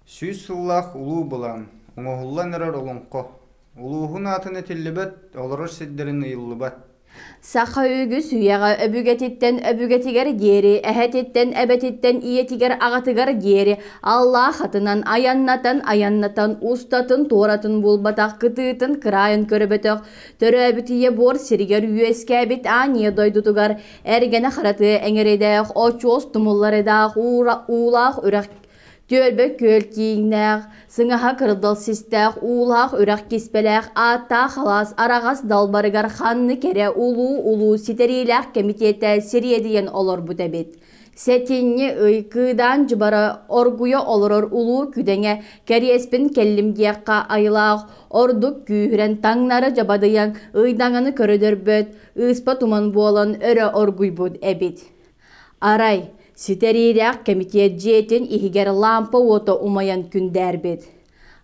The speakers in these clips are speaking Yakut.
100 сыллаах улуу былаан, оҥоһуллан эрэр олоҥхо, улууһун аатын этиллибэт, олорор сирдэрин ыйыллыбат. Саха үгүс үйэҕэ өбүгэтиттэн өбүгэтигэр диэри, эһэтиттэн эбэтиттэн ийэтигэр аҕатыгар диэри Аллаах атынан айаннатан айаннатан устатын туоратын булбатах кытыытын кыраайын көрбөтөх төрөөбүт ийэ буор сиригэр үөскээбит аан ийэ дойдутугар эргэнэ харатыа эҥэридээх очуос тумулларыдаах уулаах үрэх Түөлбэ күөл кииҥнээх, сыҥаһа кырдал систээх, уулаах үрэх киспэлээх, ааттаах алаас араҕас далбарыгар ханнык эрэ улуу-улуу ситэриилээх кэмитиэтэ сириэдийэн олорбут эбит. Сэтинньи ый кыыдаан дьыбара оргуйа олорор улуу күдэҥэ кэриэспин кэллим диэххэ айылаах ордук күүһүрэн таҥнары дьабадыйан ыйдаҥаны көрөдөрбөт, ыыспа туман буолан өрө оргуйбут эбит. Арай, ситэриилээх кэмитиэт дьиэтин иһигэр лаампа уота умайан күндээрбит.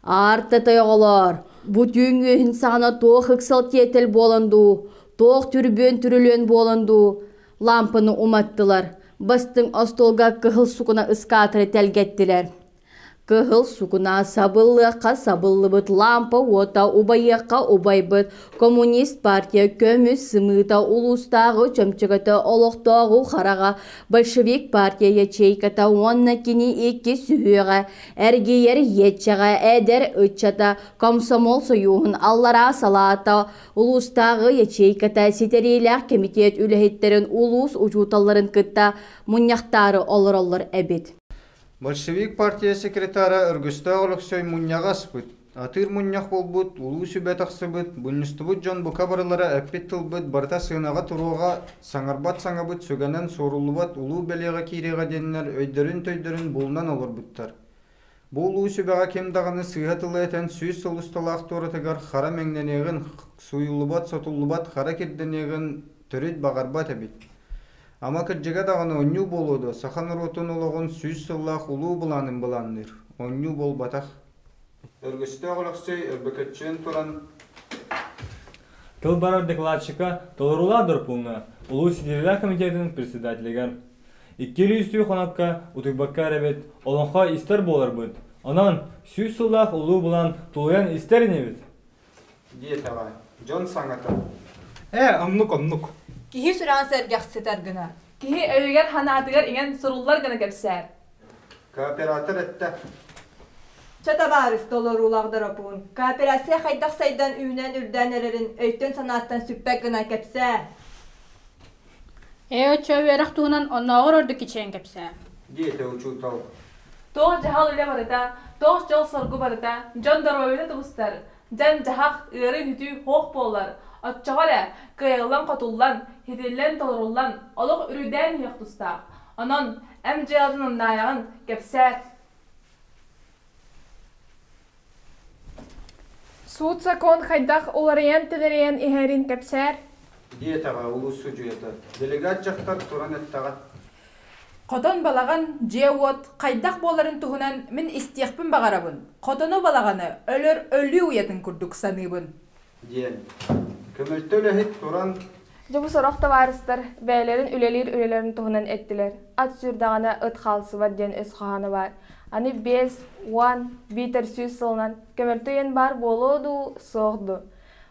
Аарта тойоҕолоор, бу түүн үөһүн саҕана туох ыксал тиэтэл буолан дуу, туох түрбүөн-түрүлүөн буолан дуу, лаампаны уматтылар, бастыҥ остуолга кыһыл сукуна ыскаатары тэлгэттилэр. Кыһыл сукуна сабыллыахха сабыллыбыт лаампа уота убайыахха убайбыт коммунист партия көмүс сымыыта улуустааҕы чөмчөкөтө олохтооҕу хараҕа большевик партия ячейката уонна кини икки сүһүөҕэ эргийэр иэччэҕэ эдэр ыччата комсомол сойууһун аллараа салаата улуустааҕы ячейката ситэриилээх кэмитиэт үлэһиттэрин улуус учууталларын кытта мунньахтаары олороллор эбит. Большевик партия секретара Өргөстөөх Өлөксөй мунньаҕы аспыт, атыыр мунньах буолбут, улуу сүбэ тахсыбыт, мунньустубут дьон бука барылара эппит тылбыт барыта сыанаҕа туруоҕа, саҥарбат саҥабыт сүгэнэн суоруллубат улуу бэлиэҕэ киириэҕэ диэннэр өйдөрүн-төйдөрүн булунан олорбуттар. Бу улуу сүбэҕэ ким даҕаны сыыһа тылы этэн 100 сыл усталаах туоратыгар хара мэҥнэниэҕин, сууйуллубат-сотуллубат хара кирдэниэҕин төрүт баҕарбат эбит. Ама кырдьыга даҕаны оонньуу буолуо дуо, саха норуотун олоҕун 100 сыллаах улуу былаанын былаанныыр, оонньуу буолбатах. Өргөстөөх Өлөксөй өрбөкөччүйэн туран Тыл барар докладчика толоруулаах дорпууҥҥа улуус ситиһиилээх комитетын председателигэр Иккилии-үстүү хонукка утуйбакка эрэбит, олоҥхо истэр буоларбыт. Онон 100 сыллаах улуу булан тулуйан истэр инибит. Диэтэҕэ, дьон саҥата Ээ, оннук, оннук. Киһи сүрэҕин сэргэхситэр гына. Киһи өйүгэр-санаатыгар иҥэн суруллар гына кэпсээр. Кооператор эттэ Чэ табаарыс толоруулаах Доропуун, кооперация хайдах сайдан үүнэн-үрдээн эрэрин өйтөн-санааттан сүппэт гына кэпсээ. Ээ, оччо үөрэх туһунан оннооҕор ордук кичэйэн кэпсээ. Диэтэ учуутал. Туох дьаһал үлэ барыта, туох дьол-соргу барыта, дьон доруобуйата тубустар, дьаҥ-дьаһах, ыарыы-сүтүү суох буолар. Оччоҕо эрэ кыайыллан-хотуллан, ситиллэн-толоруллан, олох үрүйдээн иһиэх тустаах. Онон эн дьыалатын умнаайаҕын, кэпсээт. Суут-сокуон хайдах уларыйан-тэлэрийэн иһэрин кэпсээр. Диэтэҕэ улуус судьуйата. Делегат дьахтар туран эттэҕэ: Хотон балаҕан, дьиэ-уот хайдах буоларын туһунан мин истиэхпин баҕарабын, хотону балаҕаны өлөр өлүү уйатын курдук саныыбын. Диэн. Көмөлтө үлэһит туран Дьэ бу сорох табаарыстар бэйэлэрин үлэлиир үлэлэрин туһунан эттилэр. Ат сүүрдэҕинэ ыт хаалсыбат диэн өс хоһооно баар. Аны 50, биитэр 100 сылынан көмөлтө үйэн баар буолуо дуу, суох дуу?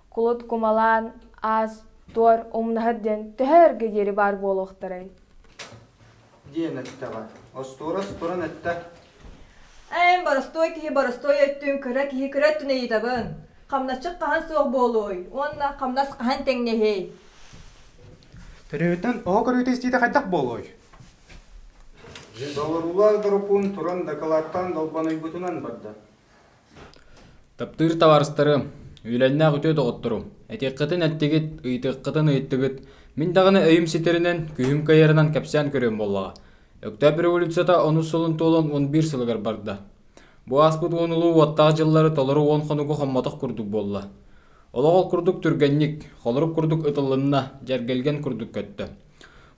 Кулут кумалаан, аас, туор, умнаһыт диэн төһө өргө диэри баар буолуохтарай? Диэн эттэҕэ. Остуорас туран эттэ: Эн боростуой киһи боростуой өттүн, кыра киһи кыра өттүн ыйытабын. Хамначчыт хаһан суох буолуой уонна хамнас хаһан тэҥнэһиэй? Төрүөтүнэн оҕо көрүүтэ-истиитэ хайдах буолуой? Толоруулаах Доропуун туран дакылааттаан долбонуйбутунан барда. Таптыыр табаарыстарым, үөлэннээх үтүө доҕотторум, этиэххитин эттигит, ыйытыаххытын ыйыттыгыт, мин даҕаны өйүм ситэринэн, күүһүм кыайарынан кэпсээн көрүөм буоллаҕа. Өктөөп революцията онус сылын туолан 11 сылыгар барда. Бу ааспыт уон улуу уоттаах дьыллары толору уон хонугу хоммотох курдук буолла. Олох ол курдук түргэнник, холорук курдук ытыллынна, дьэргэлгэн курдук көттө.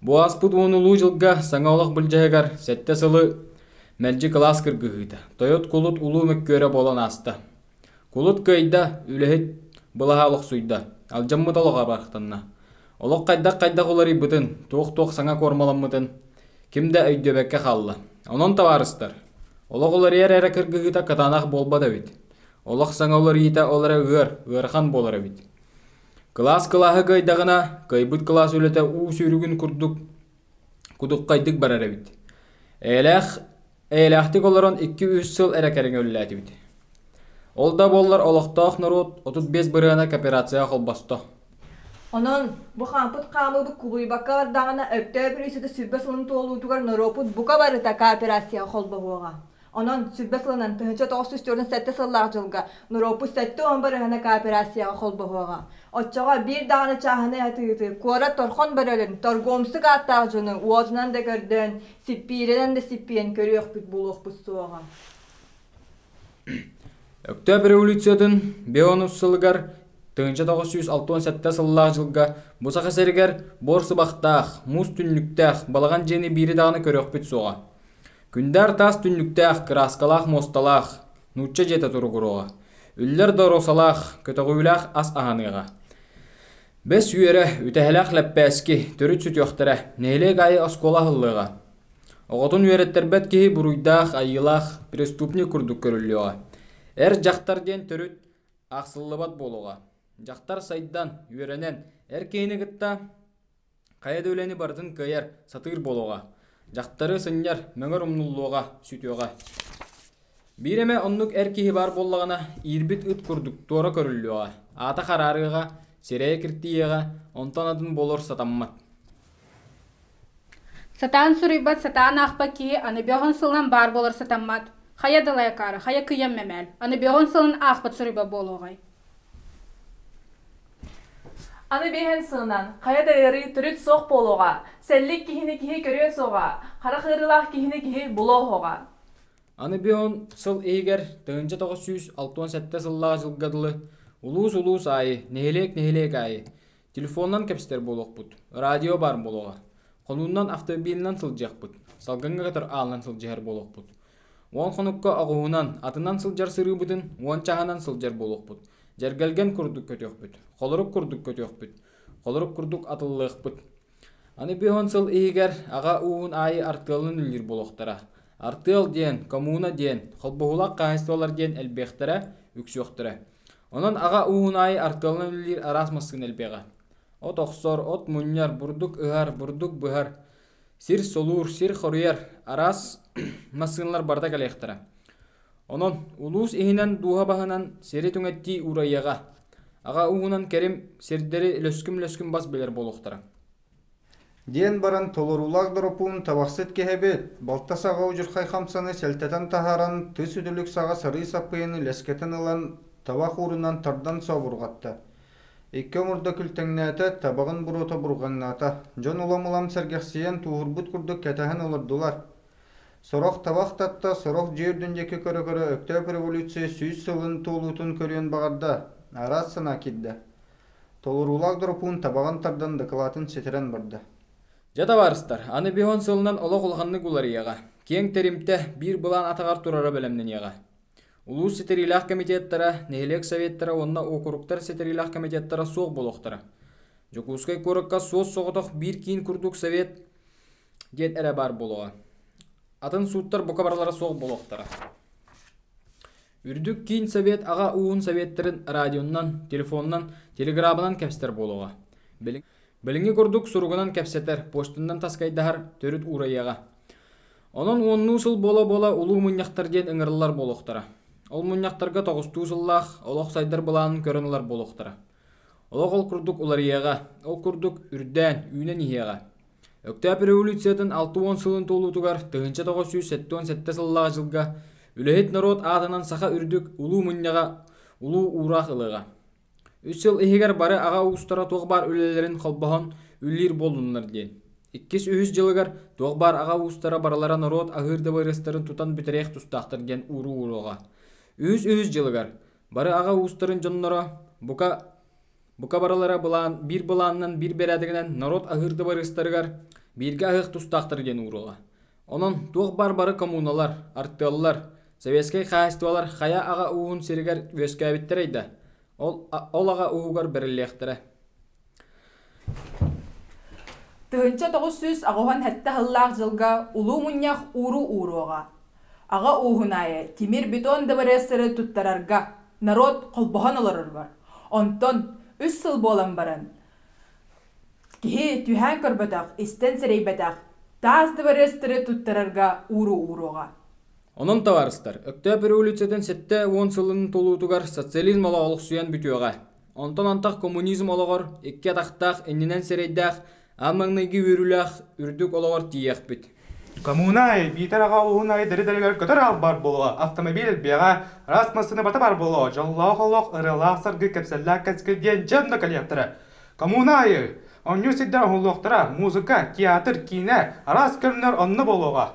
Бу ааспыт уон улуу дьылга саҥа олох былдьаһыгар 7 сылы мэлдьи кылаас кыргыһыыта, тойот кулут улуу мөккүөрэ буолан ааста. Кулут кыайда, үлэһит былаһа олохсуйда, алдьаммыт олоҕо абырахтанна. Олох хайдах-хайдах уларыйбытын, туох-туох саҥа куормаламмытын ким да өйдүөбэккэ хаалла. Онон табаарыстар, Олох уларыйар эрэ кыргыһыыта кытаанах буолбат эбит. Олох саҥа уларыйыыта ол эрэ ыар, ыарахан буолар эбит. Кылаас кылааһы кыайдаҕына, кыайбыт кылаас үлэтэ уу сүүрүгүн курдук кудуххайдык барар эбит. Эйэлээх, эйэлээхтик олорон 2-3 сыл эрэ кэриҥэ үлэлээтибит. Ол да буоллар олохтоох норуот 35 бырыһыана кооперацияҕа холбосто. Онон бу хаампыт хаамыыбыт кубулуйбакка бардаҕына, Өктөөп революцията 20 сылын туолуутугар норуоппут бука барыта кооперацияҕа холбоһуоҕа. Онон 20 сылынан 1947 сыллаах дьылга норуоппут 70 бырыһыана кооперацияҕа холбоһуоҕа. Оччоҕо биир даҕаны чааһынай атыыты, куорат торхон бөрөлүн, торгуомсук ааттаах дьону уотунан да көрдөөн, сиппиирэнэн да сиппийэн көрүөхпүт булуохпут суоҕа. Өктөөп революциятын бионус сылыгар 1967 сыллаах дьылга бу Саха сиригэр буор сыбахтаах, муус түннүктээх балаҕан дьиэни биири даҕаны көрүөхпүт суоҕа. Күндээр таас түннүктээх, кырааскалаах муосталаах, нуучча дьиэтэ туругуруоҕа. Үллэр доруосалаах, көтөҕүүлээх ас аһаныаҕа. Бэс үөрэ, үтэһэлээх лэппээски, төрүт сүтүөхтэрэ, нэһилиэк аайы оскуола аһыллыаҕа. Оҕотун үөрэттэрбэт киһи буруйдаах, айыылаах, преступник курдук көрүллүөҕэ. Эр дьахтар диэн төрүт аахсыллыбат буолуоҕа. Дьахтар сайдан, үөрэнэн, эр киһини кытта хайа да үлэни барытын кыайар, сатыыр буолуоҕа. Дьахтары сынньар, мөҥөр умнуллуоҕа, сүтүөҕэ. Биир эмэ оннук эр киһи баар буоллаҕына, иирбит ыт курдук туора көрүллүөҕэ, аата хараарыаҕа, сирэйэ киртийиэҕэ, онтон атын буолар сатаммат. Сатаан суруйбат, сатаан аахпат киһи аны бөҕөн сылынан баар буолар сатаммат. Хайа далайакаары, хайа кыйам мэмээл, аны бөҕөн сылын аахпат суруйбат буолуоҕай. Аны биэһэн сыынан, хайа да ыарыы төрүт суох буолуоҕа, сэллик киһини киһи көрүө суоҕа, харах ыарыылаах киһини киһи булуо суоҕа. Аны бион сыл иһигэр 1967 сыллаах дьылга дылы улуус-улуус аайы, нэһилиэк-нэһилиэк аайы телефонунан кэпсэтэр буолуохпут, радио баар буолуоҕа. Хонуунан автомобилынан сылдьыахпыт, салгыҥҥа кытары аалынан сылдьыһар буолуохпут. Уон хонукка оҕуһунан, атынан сылдьар сырыыбытын уон чаһынан сылдьар буолуохпут. Дьэргэлгэн курдук көтүөхпүт, холорук курдук көтүөхпүт, холорук курдук атыллыахпыт. Аны бион сыл иһигэр аҕа ууһун аайы артыалын үллүүр буолуохтара. Артыал диэн, коммуна диэн, холбоһуулаах хаһаайыстыбалар диэн элбиэхтэрэ, үксүөхтэрэ. Онон аҕа ууһун аайы артыалынан үлэлиир араас массыына элбиэҕэ. От охсор, от мунньар, бурдук ыһар, бурдук быһар, сир солуур, сир хоруйар араас массыыналар барыта кэлиэхтэрэ. Онон улуус иһинэн дууһа баһынан сири түҥэттии уурайыаҕа. Аҕа ууһунан кэрим сирдэри лөскүм-лөскүм бас билэр буолуохтара. Диэн баран толоруулаах доропуун табахсыт киһи эбит, балта саҕа удьурхай хамсаны сэлтэтэн таһааран, тыс үтүлүк саҕа сарыы саппыйаны лэскэтэн ылан, табах уурунан тардан сообурҕатта. Икки омурда күлтэҥнээтэ, табаҕын буруота бурҕаҥнаата. Дьон улам-улам сэргэхсийэн, тууһурбут курдук кэтэһэн олордулар. Сорох табах татта, сорох дьиэ үрдүн диэки көрө-көрө Өктөөп революция 100 сылын туолуутун көрүөн баҕарда, араас санаа киирдэ. Толоруулаах доропуун табаҕын тардан дакылаатын ситэрэн барда. Дьэ, табаарыстар, аны биһон сылынан олох улаханнык уларыйыаҕа. Киэҥ тэримтэ биир былаан атаҕар турара бэлэмнэниэҕэ. Улуус ситэриилээх комитеттара, нэһилиэк советтара уонна уокуруктар ситэриилээх комитеттара суох буолуохтара. Дьокуускай куоракка суос-соҕотох биир киин курдук совет диэн эрэ баар буолуоҕа. Атын сууттар бука барылара суох буолуохтара. Үрдүк киин совет аҕа ууһун советтарын радионан, телефонунан, телеграбынан кэпсэтэр буолуоҕа. Билиҥҥи курдук суругунан кэпсэтэр, почтанан таскайдаһар төрүт уурайыаҕа. Онон уоннуу сыл буола-буола улуу мунньахтар диэн ыҥырыллар буолуохтара. Ол мунньахтарга тоҕустуу сыллаах олох сайдар былаанын көрөн ылар буолуохтара. Олох ол курдук уларыйыаҕа, ол курдук үрдээн, үүнэн иһиэҕэ. Өктөөп революциятын 60 сылын туолуутугар 1977 сыллаах дьылга үлэһит норуот аатынан саха үрдүк улуу мунньаҕа улуу уураах ылыаҕа. Үс сыл иһигэр бары аҕа уустара туох баар үлэлэрин холбоһон үллүүр буоллуннар диэн. Иккис-үһүс дьылыгар туох баар аҕа уустара барылара норуот аһыыр дыбарыастарын тутан бүтэриэх тустаахтар диэн ууруу ууруоҕа. Үһүс-үһүс дьылыгар бары аҕа уустарын дьонноро бука бука барылара былаан биир былаанынан биир бэрээдэгинэн норуот аһыыр дыбарыастарыгар бииргэ аһыах тустаахтар диэн ууруоҕа. Онон туох баар бары коммуналар, артыаллар, советскай хаһаайыстыбалар хайа аҕа ууһун сиригэр үөскээбиттэрэй да, ол, ол аҕа ууһугар бэриллиэхтэрэ. 1987 сыллаах дьылга Улуу Мунньах ууруу ууруоҕа. Аҕа ууһун аайы тимир-бетон дыбарыастары туттарарга народ холбоһон олороругар. Онтон үс сыл буолан баран киһи түһээн көрбөтөх, истэн сэрэйбэтэх таас дыбарыастары туттарарга ууруу ууруоҕа. Онон табаарыстар, Өктөөп революциятын 70 сылын туолуутугар социализм олоҕо олохсуйан бүтүөҕэ. Онтон антах коммунизм олоҕор икки атахтаах, иннинэн сирэйдээх, аан маҥнайгы үөрүүлээх үрдүк олоҕор тиийиэхпит. Коммунай, биитэр аҕа уһун ай дэрэ-дэригэр көтөр аал бар буолуо, автомобиль элбиэҕэ, араас массыына бата бар буолуо, дьоллоох олох, ырыалаах саргы, кэпсэллээх кэскил диэн дьон да кэлиэхтэрэ. Коммуна аайы оонньуу сирдэр оҥоһуллуохтара, музыка, театр, киинэ, араас көрүҥнэр онно буолуоҕа.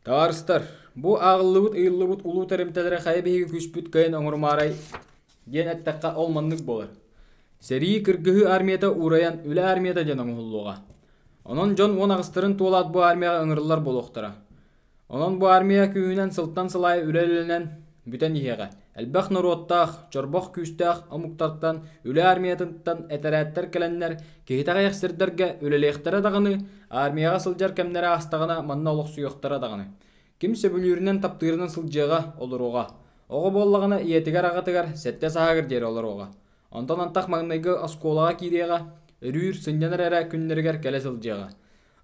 Табаарыстар, бу ааҕыллыбыт ыйыллыбыт улуу тэримтэлэрэ хайа биһиги күүспүт кыайан оҥорумаарай диэн эттэххэ ол маннык буолар. Сэрии кыргыһыы армията уурайан үлэ армията диэн оҥоһуллуоҕа. Онон дьон уон аҕыстарын туолаат бу армияҕа ыҥырыллар буолуохтара. Онон бу армия күүһүнэн сылтан сыл аайы үлэ-үлэлэнэн бүтэн иһиэҕэ. Элбэх норуоттаах, чорбох күүстээх омуктартан үлэ армиятыттан этэрээттэр кэлэннэр киһитэ аҕыйах сирдэргэ үлэлиэхтэрэ даҕаны, армияҕа сылдьар кэмнэрэ аастаҕына манна олохсуйуохтара даҕаны. Ким сөбүлүүрүнэн таптыырынан сылдьыаҕа, олоруоҕа. Оҕо буоллаҕына ийэтигэр-аҕатыгар сэттэ сааһыгар диэри олоруоҕа. Онтон антах маҥнайгы оскуолаҕа киириэҕэ, өрүүр, сынньанар эрэ күннэригэр кэлэ сылдьыаҕа.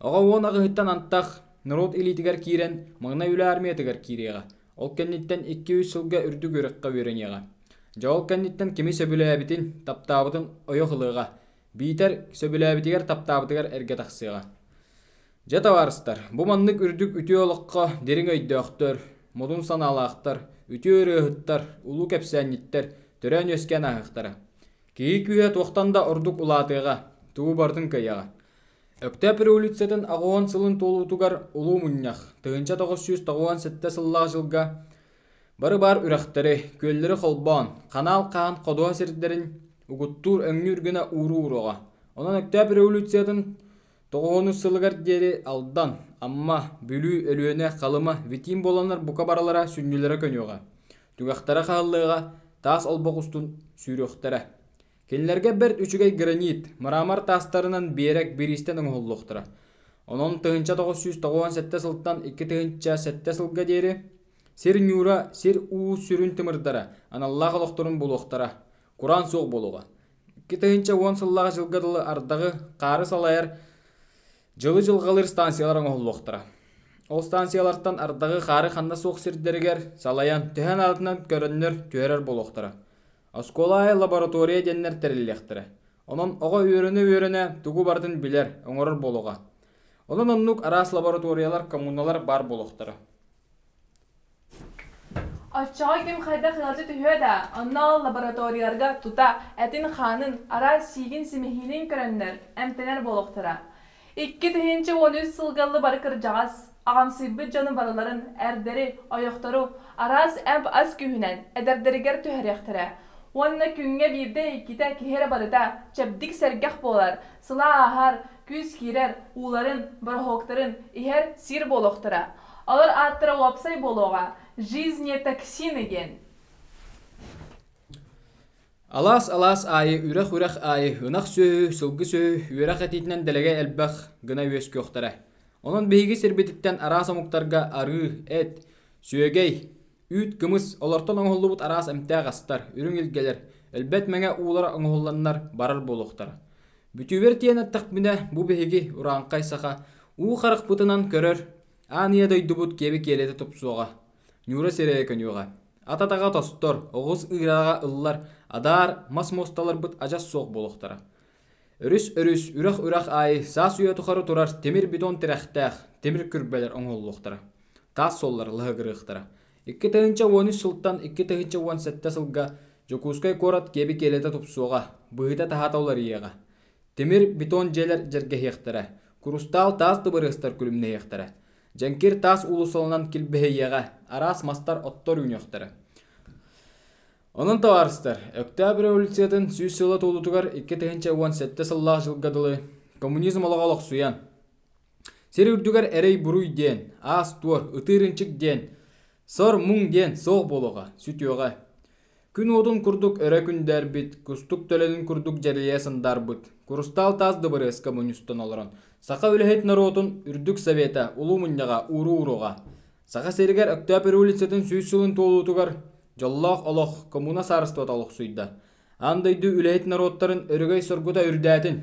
Оҕо уон аҕыһыттан антах норуот илиитигэр киирэн, маҥнай үлэ армиятыгар киириэҕэ. Ол кэнниттэн икки-үс сылга үрдүк үөрэххэ үөрэниэҕэ. Дьэ ол кэнниттэн кими сөбүлээбитин, таптаабытын ойох ылыаҕа. Биитэр сөбүлээбитигэр, таптаабытыгар эргэ тахсыаҕа. Дьэ, табаарыстар, бу маннык үрдүк үтүө олоххо дириҥ өйдөөхтөр, модун санаалаахтар, үтүө ырыаһыттар, улуу кэпсээнньиттэр төрөөн-үөскээн ааһыахтара. Киһи күүһэ туохтан да ордук улаатыаҕа, тугу барытын кыайыаҕа. Өктөөп революциятын аҕыһын сылын туолуутугар Улуу Мунньах 1997 сыллаах дьылга бары баар үрэхтэри, күөллэри холбоон, ханаал хаһан ходуһа сирдэрин угуттуур өҥнүүр гына ууруу уруоҕа. Онон Өктөөп революциятын тоҕуһунус сылыгар диэри Алдан, Амма, Бүлүү, Өлүөнэ, Халыма, Витим буоланнар бука барылара сүнньүлэрэ көнүөҕэ, түгэхтэрэ хаһыллыаҕа, таас олбох устун сүүрүөхтэрэ. Кинилэргэ бэрт үчүгэй гранит, мрамор таастарынан биэрэк бириистэн оҥоһуллуохтара. Онон 1997 сылтан 2007 сылга диэри сир ньуура, сир уу сүрүн тымырдара аналлаах олохторун булуохтара, кураан суох буолуоҕа. 2010 сыллаах дьылга дылы ардаҕы, хаары салайар дьылы дьылҕалыыр станциялар оҥоһуллуохтара. Ол станциялартан ардаҕы, хаары ханна суох сирдэригэр салайан, төһө наадатынан көрөннөр түһэрэр буолуохтара. Оскуола аайы лаборатория диэннэр тэриллиэхтэрэ. Онон оҕо үөрэнэ-үөрэнэ тугу барытын билэр, оҥорор буолуоҕа. Онон оннук араас лабораториялар, коммуналар баар буолуохтара. Оччоҕо ким хайдах ыалдьа түһүө да, онно ол лабораторияларга тута этин-хаанын, араас сиигин-симэһиинин көрөннөр, эмтэнэр буолуохтара. 2013 сылга бары кырдьаҕас, аҕамсыйбыт дьону барыларын, эрдэри, ойохтору араас эмп-ас күүһүнэн эдэрдэригэр түһэриэхтэрэ. Уонна күҥҥэ биирдэ-иккитэ киһи эрэ барыта чэбдик сэргэх буолар, сылаа ааһар, күүс киирэр, ууларын, бороһуоктарын иһэр, сиир буолуохтара. Олор ааттара уопсай буолуоҕа «Жизнь не токсины» диэн. Алаас-алаас аайы, үрэх-үрэх аайы ынах сүөһү, сылгы сүөһү үөрэх этиитинэн дэлэгэй элбэх гына үөскүөхтэрэ. Онон биһиги сирбититтэн араас омуктарга арыы, эт, сүөгэй, үүт, кымыс, олортон оҥоһуллубут араас эмтээх астар, үрүҥ илгэлэр, өлбөт мэҥэ уулара оҥоһулланнар барар буолуохтара. Бүтүүбэр тиийэн эттэхпинэ, бу биһиги, урааҥхай саха, уу харахпытынан көрөр, аан ийэ дойдубут киэби киэлитэ тупсуоҕа, ньуура сирэйэ көнүөҕэ. Ат атаҕа тостор, оҕус ыыраҕа ыллар, адаар, мас муосталарбыт адьас суох буолуохтара. Өрүс-өрүс, үрэх-үрэх аайы саас үйэ тухары турар тимир бетон тирэхтээх тимир күрбэлэр оҥоһуллуохтара. Таас суоллар лаһыгырыахтара. 2013 сылтан 2017 сылга Дьокуускай куорат киэби киэлитэ тупсуоҕа, быһыыта-таһаата уларыйыаҕа. Тимир бетон дьиэлэр дьэргэһиэхтэрэ, курустаал таас дыбарыастар күлүмнэһиэхтэрэ. Дьэҥкир таас уулуссаланан килбэһийиэҕэ, араас мастар, оттор үүнүөхтэрэ. Онон табаарыстар, Өктөөп революциятын сүүс сыла туолуутугар 2017 сыллаах дьылга дылы коммунизм олоҕо олохсуйан, сир үрдүгэр эрэй-буруй диэн, аас-туор, ытыыр-ынчык диэн, сор-муҥ диэн суох буолуоҕа, сүтүөҕэ. Күн уотун курдук өрө күндээрбит, кустук төлөнүн курдук дьэрийэ сандаарбыт, курустаал таас дыбарыаска мунньустан олорон, саха үлэһит норуотун үрдүк совета улуу мунньаҕа ууруу-ууруоҕа. Саха сиригэр Өктөөп революциятын сүүс сылын туолуутугар дьоллоох олох коммуна саарыстыбата олохсуйда. Аан дойду үлэһит норуоттарын өрөгөй соргута үрдээтин!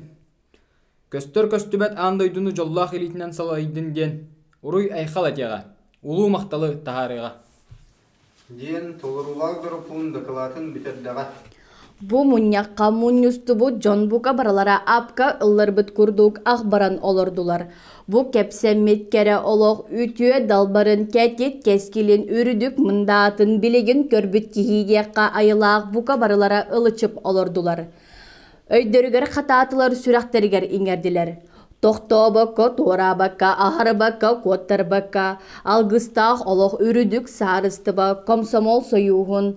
Көстөр көстүбэт аан дойдуну дьоллоох илиитинэн салайдын диэн уруй-айхал этиэҕэ, улуу махталы таһаарыаҕа. Диэн толоруулаах доропуун дакылаатын бүтэрдэҕэ. Бу мунньахха мунньустубут дьон бука барылара апка ылларбыт курдук ах баран олордулар. Бу кэпсэммит кэрэ олох үтүө далбарын кэтит кэскилин үрдүк мындаатын билигин көрбүт киһи диэххэ айылаах бука барылара ылычып олордулар. Өйдөрүгэр хатаатылар сүрэхтэригэр иҥэрдилэр. Тохтообокко, туораабакка, аһарбакка, куоттарбакка, алгыстаах олох үрдүк саарыстыба комсомол сойууһун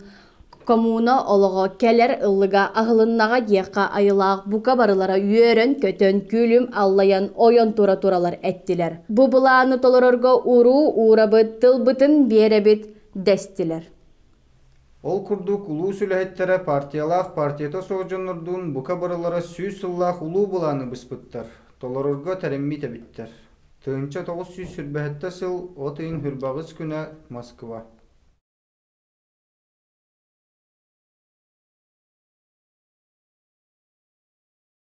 коммуна олоҕо кэлэр ыллыга аһылыннаҕа диэххэ айылаах бука барылара үөрэн-көтөн, күлүм аллайан ойон тура туралар эттилэр. Бу былааны толорорго уруу уурабыт, тылбытын биэрэбит дэстилэр. Ол курдук улуус үлэһиттэрэ партиялаах партията суох дьоннордуун бука барылара 100 сыллаах улуу былааны быспыттар, толорорго тэриммит эбиттэр. 1927 сыл от ыйын хүрбаҕыс күнэ Москва.